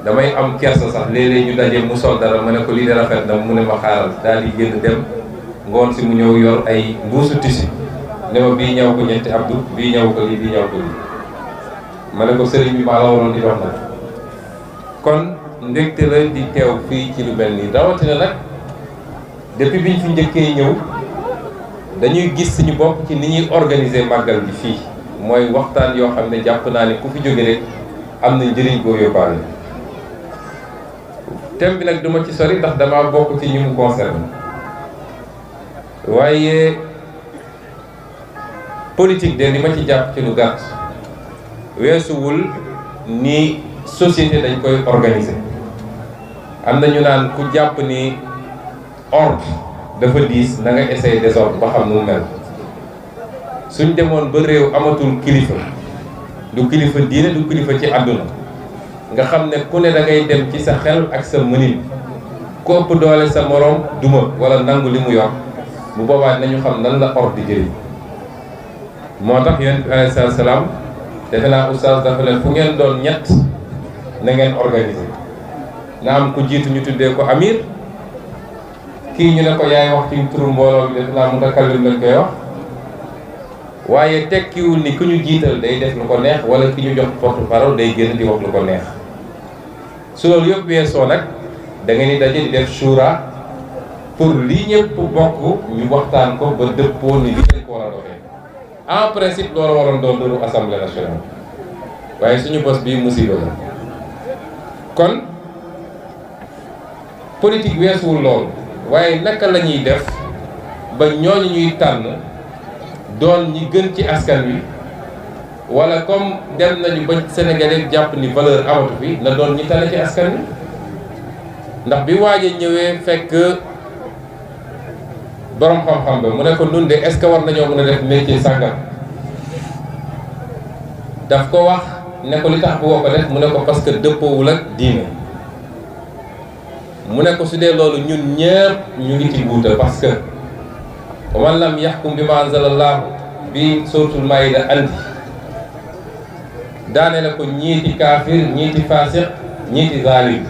damay am kersa sax léeg-léeg ñu daje mu sol dara ma ne ko lii de rafet na mu ne ma xaaral daal di génn dem ngoon si mu ñëw yor ay mbuusu tissu ne ma bii ñaw ko ñetti abdu bii ñaw ko lii bii ñaw ko lii ma ne ko sëriñ bi maa la waroon di wax nag. kon ndégte la di teew fii ci lu mel nii rawatina nag depuis biñ fi njëkkee ñëw dañuy gis suñu bopp ci ni ñuy organiser màggal bi fii mooy waxtaan yoo xam ne jàpp naa ne ku fi jóge rek am na njëriñ boo yóbbaale. thème bi nag duma ci sori ndax damaa bokk ci ñi mu concerné waaye politique de li ma ci jàpp ci lu gàtt weesuwul ni société dañ koy organiser. am na ñu naan ku jàpp ni ordre dafa diis na nga essayer désordre ba xam nu mu mel. suñ demoon ba réew amatul kilifa du kilifa diine du kilifa ci àdduna nga xam ne ku ne da ngay dem ci sa xel ak sa mënin ku ëpp doole sa moroom duma wala nangu li mu yor bu boobaa nañu xam nan la ordre di jëriñ. moo tax yonent bi alayhi salaam defe naa oustaz dafa ne fu ngeen doon ñett na ngeen organiser na am ku jiitu ñu tuddee ko amir kii ñu ne ko yaay wax ci turu mbooloo bi defe naa mutakallim lañ koy wax waaye tekkiwul ni ku ñu jiital day def lu ko neex wala ki ñu jox porte-parole day génn di wax lu ko neex. su loolu yëpp weesoo nag da ngeen di daje di def shura pour li ñëpp bokk ñu waxtaan ko ba dëppoo ni li dañ ko war a doxee. en principe loolu waroon doon loolu assemblée nationale waaye suñu bos bii musiba la. kon politique weesuwul loolu waaye naka la ñuy def ba ñooñu ñuy tànn doon ñi gën ci askan wi wala comme dem nañu ba Sénégalais jàpp ni valeur amatu fi na doon ñi tane ci askan wi. ndax bi waaje ñëwee fekk borom xam-xam ba mu ne ko nun de est-ce que war nañoo mën a def métier sàngam daf ko wax ne ko li tax bu ko def mu ne ko parce que dëppoowul ak diine. mu ne ko su dee loolu ñun ñëpp ñu ngi ci guuta parce que wa man lam yaxkum bi ma anzalallahu bi suratul maïda andi daane la ko ñiiti kaafir ñiiti faasiq ñiiti zalim.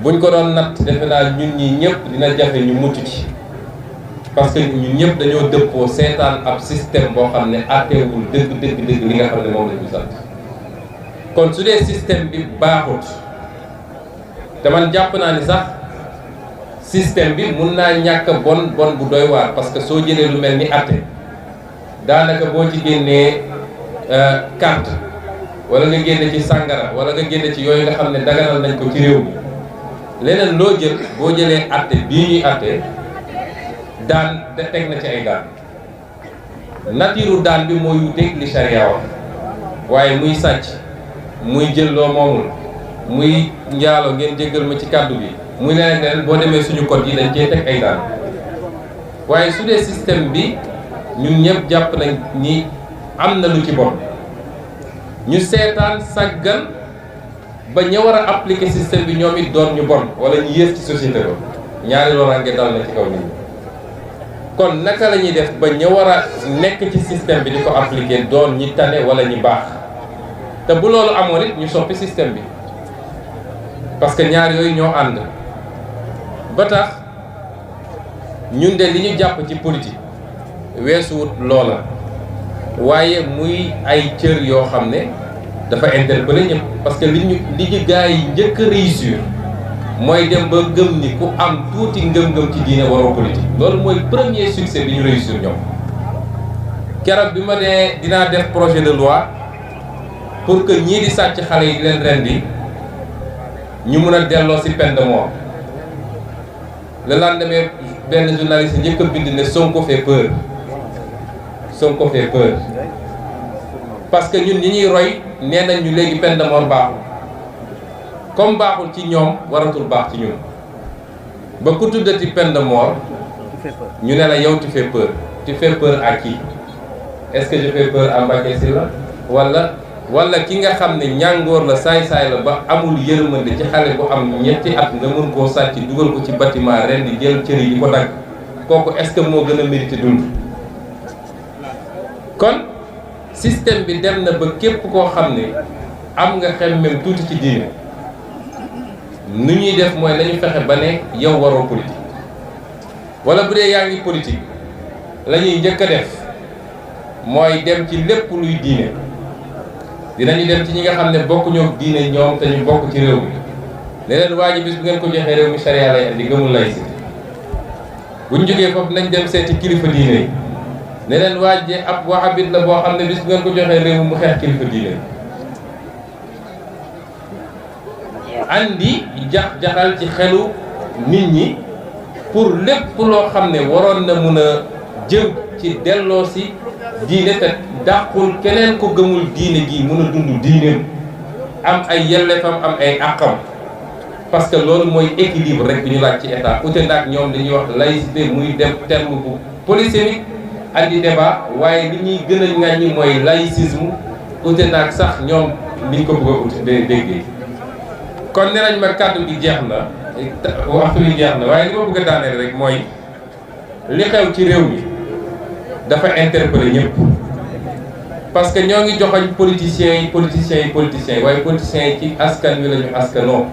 buñ ko doon natt defe naa ñun ñi ñëpp dina jafe ñu mucc ci parce que ñun ñëpp dañoo dëppoo seetaan ab système boo xam ne àtteewul dëgg li nga xam ne moom la ñu sant. kon su dee système bi baaxut te man jàpp naa ni sax système bi mun naa ñàkk bon bu doy waar parce que soo jëlee lu mel ni àtte daanaka boo ci génnee carte wala nga génne ci sàngara wala nga génne ci yooyu nga xam ne daganal nañ ko ci réew mi. leneen loo jël boo jëlee àtte bii ñuy àtte daan te teg na ci ay daan natiiru daan bi mooy wuteeg li charia wax waaye muy sàcc muy jël loo moomul muy njaalo ngeen jéggal ma ci kàddu bi muy leneen boo demee suñu code yi dañ cee teg ay daan waaye su dee système bi ñun ñëpp jàpp nañ ni am na lu ci bon ñu seetaan sàggan ba ña war a appliquer système bi ñoom it doon ñu bon wala ñu yées ci société ba ñaari loraange dal na ci kaw nit ñi. kon naka la ñuy def ba ña war a nekk ci système bi di ko appliquer doon ñi tane wala ñi baax te bu loolu amoon it ñu soppi système bi parce que ñaar yooyu ñoo ànd. ba tax ñun de li ñu jàpp ci politique weesuwut loola waaye muy ay cër yoo xam ne dafa interpeller ñëpp parce que li ñu gars yi njëkk a réussir mooy dem ba gëm ni ku am tuuti ngëm-ngëm ci diine waroo politique. loolu mooy premier succès bi ñu réussir ñoom. keroog bi ma nee dinaa def projet de loi pour que ñii di sàcc xale yi di leen rendi ñu mun a delloo ci peine de mort. le lendemain benn journaliste njëkk a bind ne Sonko fait peur Sonko fait peur parce que ñun ñi ñuy roy nee nañ ñu léegi peine de mort baaxul comme baaxul ci ñoom waratul baax ci ñun ba ku tuddati peine de mort ñu ne la yow tu fais peur à qui est-ce que je fais peur à Mbacké Sylla wala ki nga xam ne ñàngoor la saay-saay la ba amul yërmande ci xale bu am ñetti at nga mën koo sàcc dugal ko ci bâtiment ren di jël cër yi di ko dagg kooku est-ce que moo gën a mérité dund. kon système bi dem na ba képp koo xam ne am nga xemmem tuuti ci diine nu ñuy def mooy nañu fexe ba ne yow waroo politique wala bu dee yaa ngi politique la ñuy njëkk a def mooy dem ci lépp luy diine. dinañu dem ci ñi nga xam ne bokkuñoo diine ñoom te ñu bokk ci réew mi ne leen waa ji bis bu ngeen ko joxee réew mi charia lay andi gëmul laïcité. bu ñu jógee foofu nañ dem seeti kilifa diine yi ne leen waa ji ab wahabit la boo xam ne bis bu ngeen ko joxee réew mi mu xeex kilifa diine yi. andi jaxal ci xelu nit ñi pour lépp loo xam ne waroon na mun a jëm ci delloo si diine te dàqul keneen ko gëmul diine gi mun a dund diineem am ay yelleefam am ay àqam parce que loolu mooy équilibre rek bi ñu laaj ci état ute ndax ñoom dañuy wax laïcité muy dem terme bu polysémique andi débat waaye li ñuy gën a ŋàññi mooy laïcisme ute ndax sax ñoom liñ ko bëgg a ute déggee. kon nee nañ ma kàddu gi jeex na waxtu bi jeex na waaye li ma bëgg a daaneel rek mooy li xew ci réew mi dafa interpeller ñëpp parce que ñoo ngi joxoñ politiciens yi waaye politiciens yi ci askan wi la ñu askanoo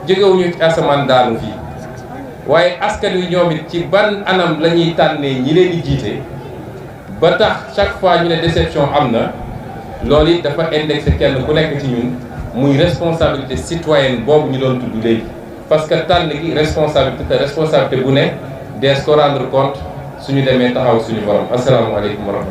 jógewuñu ci asamaan daanu fii waaye askan wi ñoom it ci ban anam la ñuy tànnee ñi leen di jiite ba tax chaque fois ñu ne déception am na loolu it dafa indexé kenn ku nekk ci ñun muy responsabilité citoyenne boobu ñu doon tudd léegi parce que tànn gi responsabilité bu ne dees ko rendre compte suñu demee taxaw suñu borom asalaamaaleykum wa rahmatulah